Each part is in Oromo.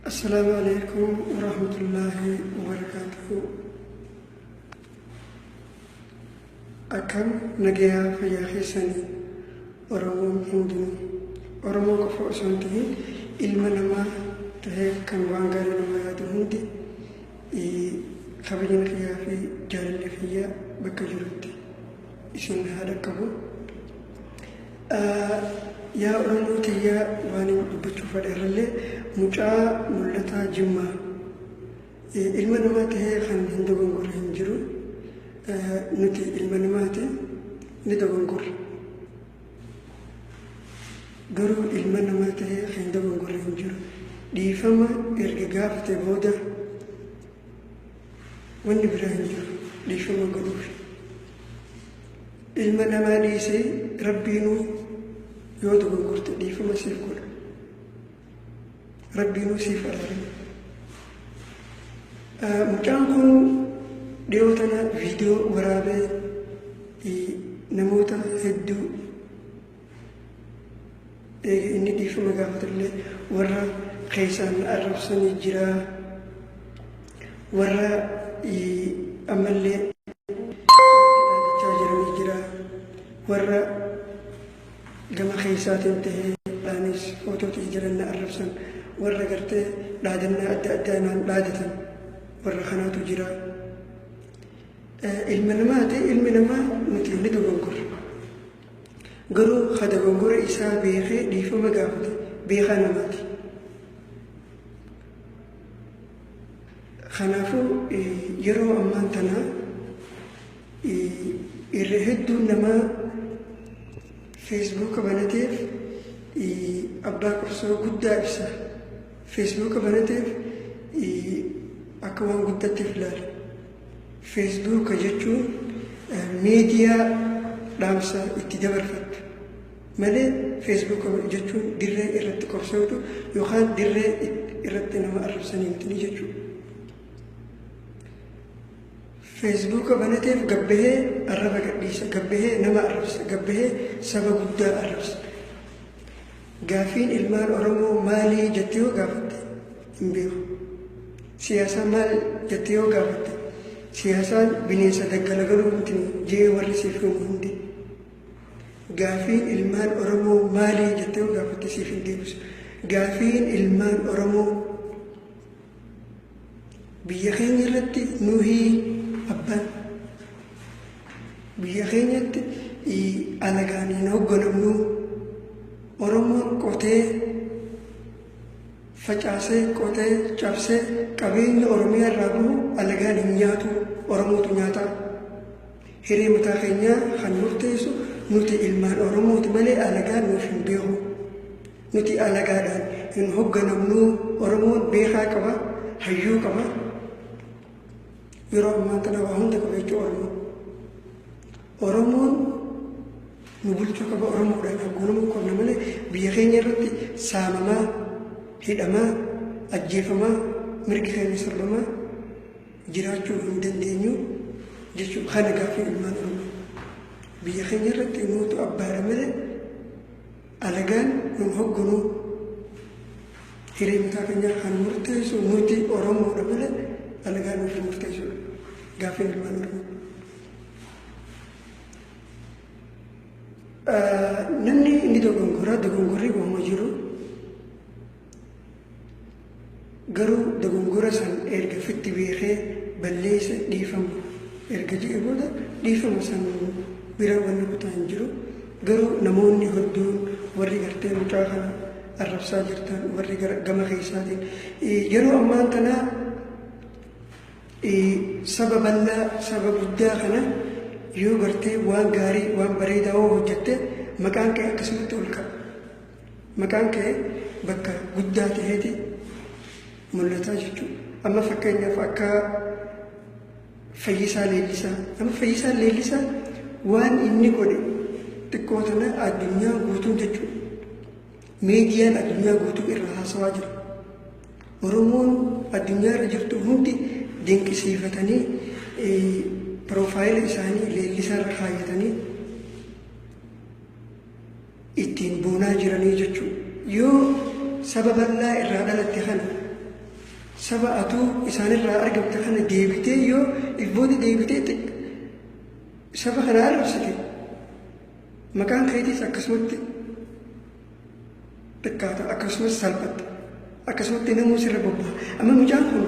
Assalaamu alaikum warahmatullaahi wabarakaatuhu. Akkam nagayaa fayyaa keessanii Oromoon hundinuu Oromoo qofa osoo hin tahin ilma namaa tahee kan waan gaarii namaa yaadu hundi kabajni kiyyaa fi jaalalli kiyya bakka jirutti isin haa dhaqqabu. Yaa Oromoo tiyya waan inni dubbachuu fedhe irrallee mucaa Mul'ataa Jimmaa ilma namaa tahee kan hin dogongorre hin jiru. Nuti ilma namaati ni dogongorra. Garuu ilma namaa tahee kan hin dogongorre hin jiru. Dhiifama erga gaafate booda wanni biraa hin jiru dhiifama godhuuf. Ilma namaa dhiisee Rabbiinuu yoo dogongorte dhiifama siif godha. Rabbiinuu siif araarama. Mucaan kun dhiyoo tana viidiyoo waraabee namoota hedduu eega inni dhiifama gaafatullee warra keessaan na arrabsanii jira. Warra ammallee dhaadachaa jiranii jira. Warra gama keessaatiin tahee dhaanis footootii jiran na arrabsan. Warra gartee dhaadannaa adda addaa naan dhaadatan warra kanaatu jira. Ilma namaati, ilmi namaa nuti ni dogongorra. Garuu ka dogongora isaa beekee dhiifama gaafate beekaa namaati. Kanaafuu yeroo ammaan tana irra hedduun namaa feesbuuka banateef abbaa qabsoo guddaa ibsa. Feesbuuka banateef akka waan guddattiif ilaala. Feesbuuka jechuun miidiyaa dhaamsa itti dabarfattu malee feesbuuka jechuun dirree irratti qabsootu yookaan dirree irratti nama arrabsanii miti jechuudha. Feesbuuka banateef gabbahee arraba gadhiisa, gabbahee nama arrabsa, gabbahee saba guddaa arrabsa. Gaaffiin ilmaan Oromoo maalii jettee yoo gaafatte hin beeku. Siyaasaa maal jettee yoo gaafatte siyaasaan bineensa daggala galuu miti jee warri siif himu hundi. Gaaffiin ilmaan Oromoo maalii jettee yoo gaafatte siif hin deebisu. Gaaffiin ilmaan Oromoo biyya keenya irratti nuhii abbaan biyya keenyatti alagaan hin hoogganamnu. Oromoon qotee facaasee qotee cabsee qabeenya Oromiyaa irraa bahu alagaan hin nyaatu, Oromootu nyaata. Hiree mataa keenyaa kan murteessu nuti ilmaan Oromooti malee alagaan nuuf hin beeku. Nuti alagaadhaan hin hoogganamnu. Oromoon beekaa qaba, hayyuu qaba. Yeroo ammaan kana waa hunda qaba jechuudha Oromoon. Oromoon nu bulchuu qaba, Oromoodhaan hoogganamuu qabna malee biyya keenya irratti saamamaa, hidhamaa, ajjeefamaa, mirgi keenya sarbamaa jiraachuu hin dandeenyu jechuudha. Kana gaaffii ilmaan Oromoo. Biyya keenya irratti nuutu abbaadha malee alagaan nun hoogganuu. Hiree mataa keenyaa kan murteessu nuti Oromoodha malee alagaan nuuf hin murteessudha. Gaaffiin ilmaan Oromoo. Namni inni dogongora, dogongorri waanuma jiru. Garuu dogongora san erga fitti beekee balleessa dhiifama erga jedhe booda dhiifama san bira wanni kutaa hin jiru. Garuu namoonni hedduun warri gartee mucaa kana arrabsaa jirtan warri gama keessaatiin yeroo ammaan tanaa saba bal'aa saba guddaa kana yoo gartee waan gaarii waan bareedaa yoo hojjette maqaan kee akkasumatti ol ka'a. Maqaan kee bakka guddaa ta'eeti mul'ataa jechuudha. Amma fakkeenyaaf akka Fayyisaa Leellisaa. Amma Fayyisaan Leellisaa waan inni godhe xiqqoo tana addunyaa guutuun jechuudha. Miidiyaan addunyaa guutuu irra haasawaa jira. Oromoon addunyaa irra jirtu hundi dinqisiifatanii piroofaayila isaanii Leellisaa irra kaayyatanii ittiin boonaa jiranii jechuudha. Yoo saba bal'aa irraa dhalatte kana Saba atuu isaanirraa argamte kana deebitee yoo if booda deebitee saba kana arrabsite, maqaan keetiis akkasumatti xiqqaata, akkasumas salphatta, akkasumatti namuu sirra bobba'a. Amma mucaan kun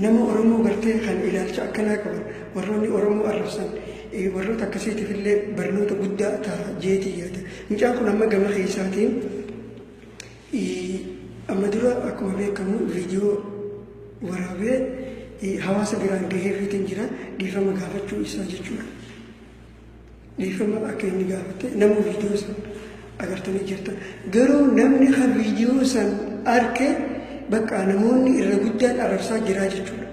nama Oromoo gartee kan ilaalcha akkanaa qaban, warroonni Oromoo arrabsan, warroota akkasiitiif illee barnoota guddaa ta'a jeetii yaada. Mucaan kun amma gama keessaatiin amma dura akkuma beekamu viidiyoo waraabee hawaasa biraan gaheefiitiin jira, dhiifama gaafachuu isaa jechuudha. Dhiifama akka inni gaafate nama viidiyoo san agartanii jirtan. Garuu namni kan viidiyoo san arke bakka namoonni irra guddaan arrabsaa jiraa jechuudha.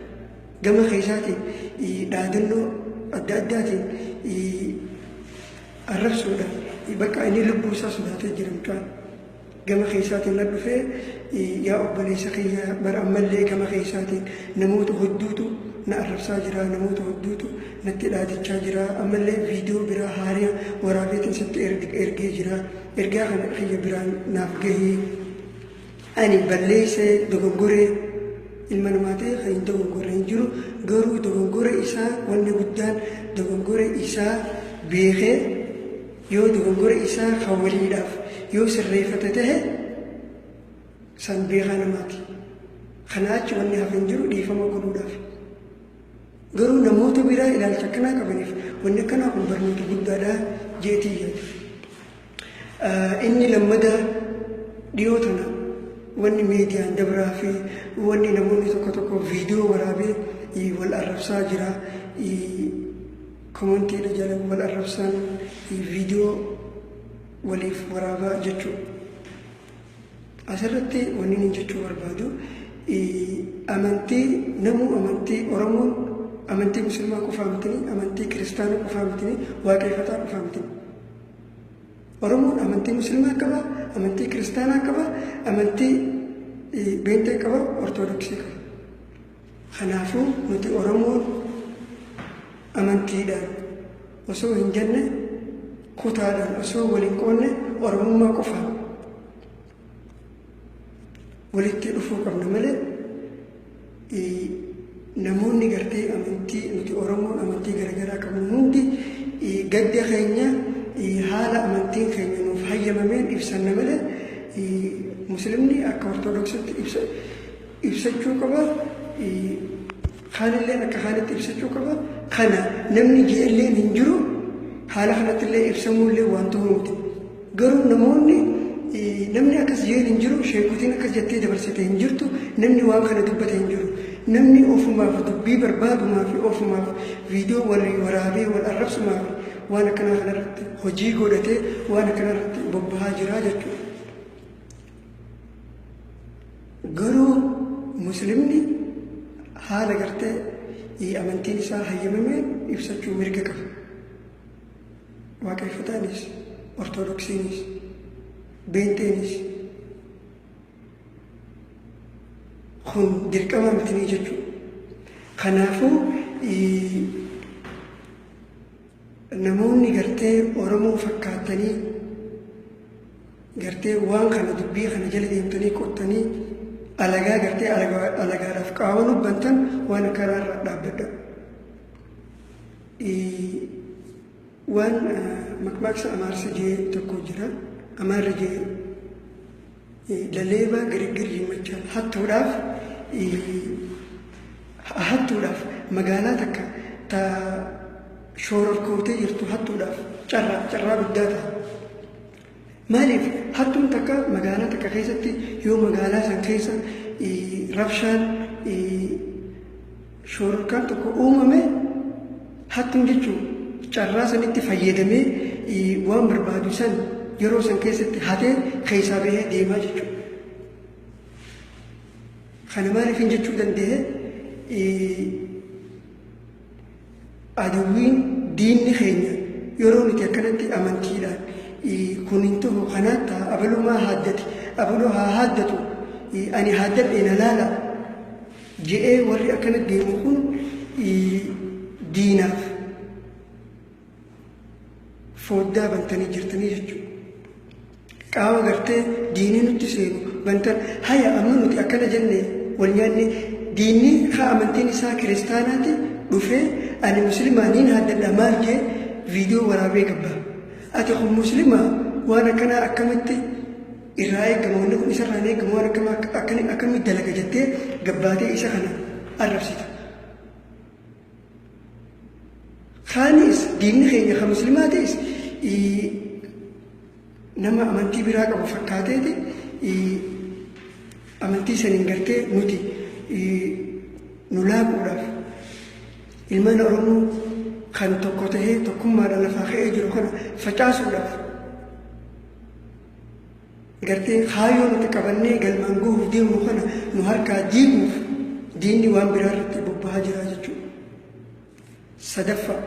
Gama keessaatiin dhaadannoo adda addaatiin arrabsuudhaan bakka inni lubbuu isaa sodaatee jira mucaan. Gama keessaatiin na dhufee, "Yaa obboleessa kiyya, bara ammallee gama keessaatiin namoota hedduutu na arrabsaa jira, namoota hedduutu natti dhaadachaa jira, ammallee viidiyoo biraa haariyaa waraabeetiin sitti ergee jira, ergaa kana kiyya biraan naaf gahee, ani balleessee dogoggoree, ilma namaa ta'e kan hin dogoggorre hin jiru." Garuu dogoggora isaa, wanni guddaan dogoggora isaa beekee yoo dogoggora isaa kan waliidhaaf yoo sirreeffate tahe san beekaa namaati. Kana achi wanni hafe hin jiru dhiifama godhuudhaaf. Garuu namoota biraa ilaalcha akkanaa qabaniif wanni akkanaa kun barnoota guddaadha jeetii yaada. Inni lammadaa, dhiyoo tana wanni miidiyaan dabraa fi wanni namoonni tokko tokko viidiyoo waraabee wal arrabsaa jira. Commentiidha jala wal arrabsaan, viidiyoo waliif waraabaa jechuudha. Asirratti wanni inni jechuu barbaadu, amantii namuu amantii, Oromoon amantii Musliimaa qofaa mitini, amantii Kiristaanaa qofaa mitini, Waaqeffataa qofaa mitini. Oromoon amantii Musliimaa qaba, amantii Kiristaanaa qaba, amantii Beentee qaba, Ortodoksii qaba. Kanaafuu nuti Oromoon amantiidhaan osoo hin jenne, kutaadhaan osoo waliin qoonne, Oromummaa qofaan walitti dhufuu qabna malee namoonni gartee amantii, nuti Oromoon amantii garaagaraa qabnu hundi gadda keenya haala amantiin keenya nuuf hayyamameen ibsanna malee, Muslimni akka Ortodoksitti ibsachuu qaba, kaanilleen akka kaanitti ibsachuu qaba. Kana namni je'elleen hin jiru, haala kanatti illee ibsamuullee waan ta'uu miti. Garuu namoonni, namni akkas jeen hin jiru, sheekotiin akkas jettee dabarsite hin jirtu, namni waan kana dubbate hin jiru. Namni ofumaaf dubbii barbaadumaa fi ofumaaf viidiyoo wal waraabee wal arrabsumaa fi waan akkanaa kanarratti hojii godhatee waan akkanaa irratti bobbahaa jira jechuudha. Garuu Muslimni haala gartee amantiin isaa hayyamameen ibsachuu mirga qaba. Waaqeffataanis, Ortodoksiinis, Beenteenis kun dirqama mitinii jechuudha. Kanaafuu namoonni gartee Oromoo fakkaatanii gartee waan kana dubbii kana jala deemtanii qottanii alagaa gartee alagaadhaaf qaama nubbantan, waan akkanaa irraa dhaabbadha. Waan maqmaaqsa Amaarsa jee tokko jira. Amaarri jee, "ለሌባ ግርግር ይመቻል." Hattuudhaaf magaalaa takka ta shoororkootee jirtu hattuudhaaf carraa guddaa ta'a. Maaliif? Hattuun takka magaalaa takka keessatti yoo magaalaa san keessa rabshaan shoororkaan tokko uumame, hattuun jechuun carraa sanitti fayyadamee waan barbaadu san yeroo san keessatti hatee keessaa bahee deemaa jechuudha. Kana maaliif hin jechuu danda'e? Adawwiin diinni keenya yeroo nuti akkanatti amantiidhaan kun hin ta'u, kanaatti ta'a, abalumaa haaddate, abaluu haa haaddatu, ani haaddadhe na laala je'ee warri akkana deemu kun diinaaf fooddaa bantanii jirtanii jechuudha. Qaama gartee diinii nutti seenu bantan. Haya, amma nuti akkana jenne. wal nyaanne. Diinni haa amantiin isaa kiristaanaati dhufee ani muslimaa niin haaddadha maal jee viidiyoo waraabee gabba. Ati kun muslimaa, waan akkanaa akkamitti irraa eegama, wanni kun isarraa hin eegamu, waan akkamitti dalaga jettee gabbaatee isa kana arrabsita. Kaanis diinni keenya kan muslimaa ta'es nama amantii biraa qabu fakkaateeti amantii saniin gartee nuti nu laaquudhaaf, ilmaan Oromoo kan tokko tahee tokkummaadhaan lafaa ka'ee jiru kana facaasuudhaaf, gartee kaayyoo nuti qabannee galmaan gahuuf deemnu kana nu harkaa diiguuf diinni waan biraa irratti bobba'aa jira jechuudha. Sadaffaa,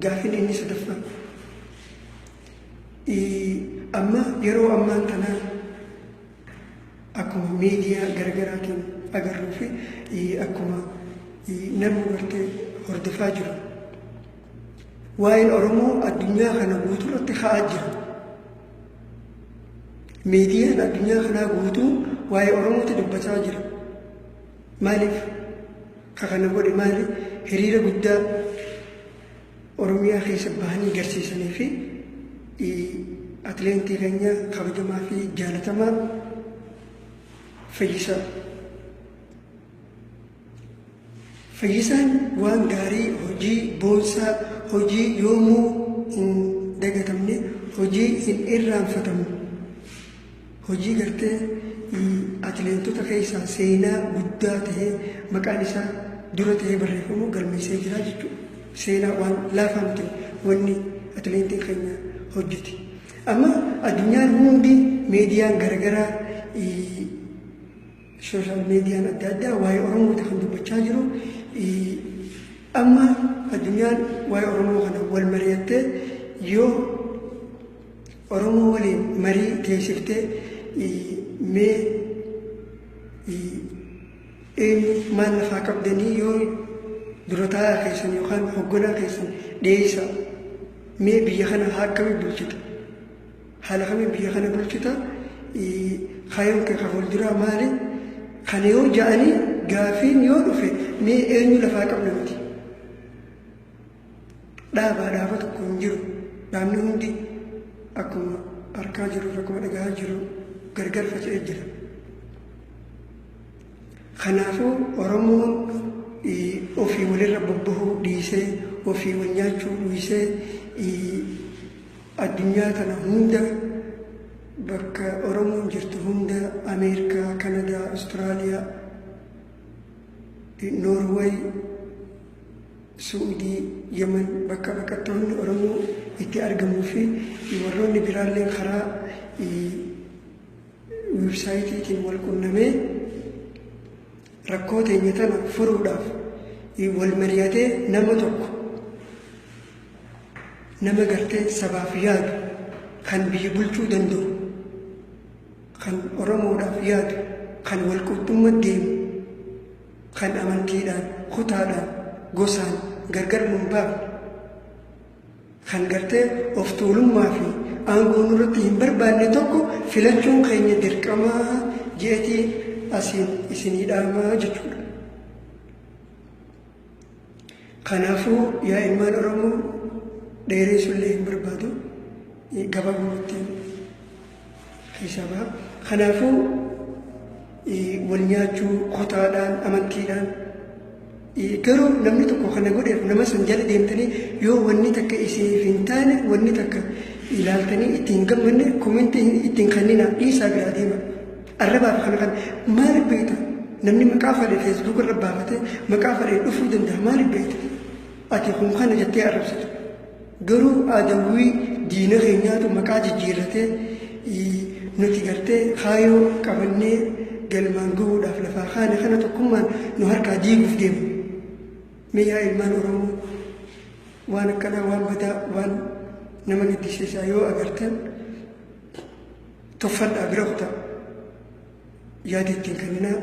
gaaffiin inni sadaffaa, amma yeroo ammaan tanaa akkuma miidiyaa garaagaraatiin agarruu fi akkuma namni gartee hordofaa jiru, waa'een Oromoo addunyaa kana guutuu irratti ka'aa jira. Miidiyaan addunyaa kanaa guutuu waa'ee Oromootti dubbachaa jira. Maaliif? Ka kana godhe maali? Hiriira guddaa Oromiyaa keessa bahanii garsiisanii fi atileetii keenya kabajamaa fi jaalatamaa Fayyisaa. Fayyisaan waan gaarii, hojii boonsaa, hojii yoomuu hin dagatamne, hojii hin irraanfatamne, hojii gartee atileetota keessaa seenaa guddaa tahee maqaan isaa dura tahee barreeffamu galmeessee jira jechuudha. Seenaa waan laafaa miti wanni atileetiin keenya hojjete. Amma addunyaan hundi, miidiyaan garaagaraa, social miidiyaan adda addaa waa'ee Oromooti kan dubbachaa jiru. Amma addunyaan waa'ee Oromoo kana wal mari'attee, yoo Oromoo waliin marii teessiftee, mee eenyu maal lafaa qabdanii, yoo dura taa'aa keessan yookaan hoogganaa keessan dhiyeessa, mee biyya kana haa akkamii bulchita, haala kamiin biyya kana bulchita, kaayyoon kee ka fuulduraa maali, kana yoo ja'anii gaafiin yoo dhufe, mee eenyu lafaa qabna miti? Dhaabaa dhaaba tokko hin jiru. Dhaabni hundi akkuma arkaa jiru, akkuma dhagahaa jiru, gargar faca'ee jira. Kanaafuu Oromoon ofii walirra bobbahuu dhiisee, ofii wal nyaachuu dhiisee, addunyaa tana hunda bakka Oromoon jirtu hunda, Ameerikaa, Kanadaa, Awustiraaliyaa, Noorweey, Suudii, Yemen, bakka baqattoonni Oromoo itti argamuu fi warroonni biraallee karaa weebsaayitiitiin wal qunnamee rakkoo teenya tana furuudhaaf wal mari'atee, nama tokko, nama gartee sabaaf yaadu, kan biyya bulchuu danda'u, kan Oromoodhaaf yaadu, kan wal qixxummaa deemu, kan amantiidhaan, kutaadhaan, gosaan gargar nun baafne, kan gartee of tuulummaa fi aangoo nurratti hin barbaanne tokko filachuun keenya dirqamaa jeetii asiin isinii dhaamaa jechuudha. Kanaafuu yaa ilmaan Oromoo, dheeressullee hin barbaadu, gabaabumatti keessaa baha. Kanaafuu wal nyaachuu kutaadhaan, amantiidhaan, garuu namni tokko kana godheef nama san jala deemtanii yoo wanni takka isiniif hin taane, wanni takka ilaaltanii ittiin gammanne, comment ittiin kennina dhiisaa biraa deema. Arrabaaf kana kan maaliif beekta? Namni maqaa fadhe Facebook irra baafatee maqaa fadhe dhufuu danda'a, maaliif beekta? Ati kun kana jettee arrabsitu. Garuu adawwii diina keenyaatu maqaa jijjiirratee nuti gartee kaayoo qabannee galmaan gahuudhaaf lafaa kaane kana tokkummaan nu harkaa diiguuf deemu. Mee yaa ilmaan Oromoo, waan akkanaa, waan badaa, waan nama gaddisiisaa yoo agartan tuffadhaa, bira kutaa, yaada ittiin kenninaa.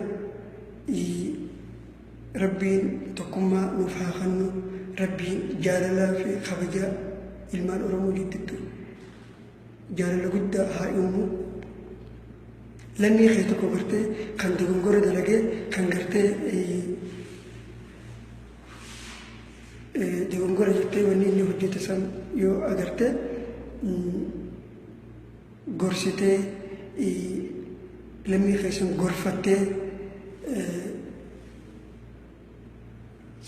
Rabbiin tokkummaa nuuf haa kennu. Rabbiin jaalalaa fi kabajaa ilmaan Oromoo gidduutti jaalala guddaa haa uumu. Lammii kee tokko gartee kan dogongora dalagee kan gartee dogongora jettee wanni inni hojjete san yoo agarte gorsitee lammii keessan gorfattee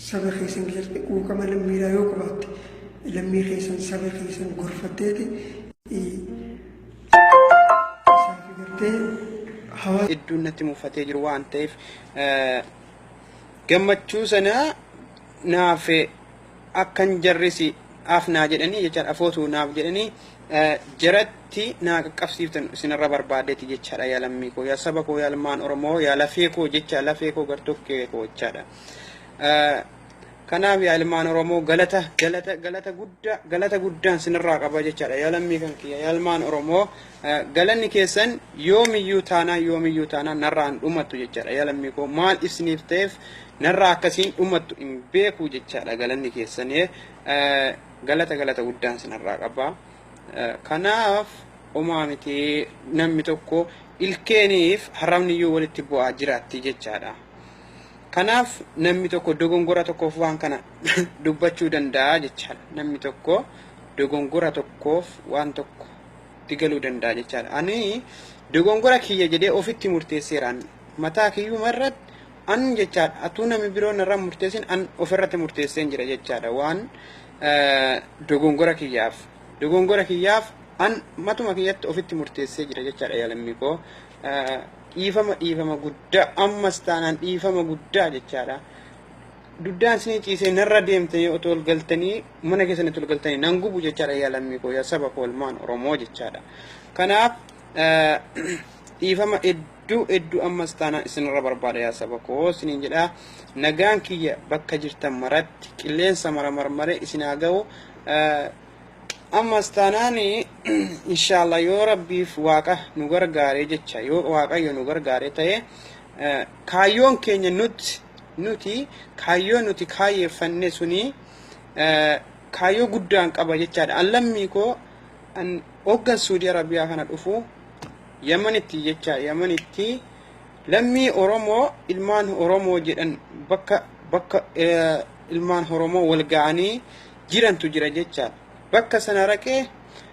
saba keessan keessatti quuqama lammiidhaa yoo qabaatte lammii keessan saba keessan gorfatteeti isaaf gartee hawaasa Hedduun natti mufatee jiru waan ta'eef gammachuu sana naaf akkan jarrisi af naa jedhanii jechaadha, afootu naaf jedhanii jaratti naa qaqqabsiiftan isinirra barbaadeeti jechaadha. Yaa lammii koo, yaa saba koo, yaa ilmaan Oromoo, yaa lafee koo jecha, lafee koo gartokkee koo jechaadha. Kanaaf yaa ilmaan Oromoo, galata galata galata guddaa galata guddaan sinirraa qaba jechaadha. Yaa lammii kan kiyya, yaa ilmaan Oromoo, galanni keessan yoomiyyuu taanaan yoomiyyuu taanaan narraa hin dhumattu jechaadha. Yaa lammii koo, maal isiniif ta'eef narraa akkasiin dhumattu hin beeku jechaadha. Galanni keessan galata galata guddaan sinirraa qaba. Kanaaf homaa miti, namni tokko ilkeeniif haramniyyuu walitti bu'aa jiraatti jechaadha. Kanaaf namni tokko dogongora tokkoof waan kana dubbachuu danda'a jechaadha. Namni tokko dogongora tokkoof waan tokko itti galuu danda'a jechaadha. Ani dogongora kiyya jedhee ofitti murteesseeraan mataa kiyyuma irratti an jechaadha. Atuu namni biroo narraa murteessin an ofirratti murteesseen jira jechaadha. Waan dogongora kiyyaaf. Dogongora kiyyaaf an matuma kiyyatti ofitti murteessee jira jechaadha, yaa lammii koo. Dhiifama dhiifama guddaa, ammas taanaan dhiifama guddaa jechaadha. Duddaan isinii ciisee narra deemtanii otoo ol galtanii mana keessanitti ol galtanii nan gubu jechaadha, yaa lammii koo, yaa saba koo, ilmaan Oromoo jechaadha. Kanaaf dhiifama hedduu hedduu ammas taanaan isinirra barbaada, yaa saba koo isiniin jedha. Nagaan kiyya bakka jirtan maratti qilleensa mara marmaree isin haa ga'u. Ammas taanaan inshallah yoo Rabbiif Waaqa nu gargaaree jecha, yoo Waaqayyo nu gargaaree ta'e, kaayyoon keenya nuti kaayyoo nuti kaayyeeffanne suni kaayyoo guddaan qaba jechaadha. An lammii koo an hoggan Suudii Arabiyaa kana dhufu Yamanitti jecha, Yamanitti lammii Oromoo ilmaan Oromoo jedhan bakka bakka ilmaan Oromoo wal ga'anii jirantu jira jechaadha. Bakka sana raqee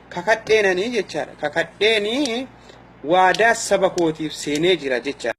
kakadheenanii jechaadha. Kakadheenii waadaa saba kootiif seenee jira jechaadha.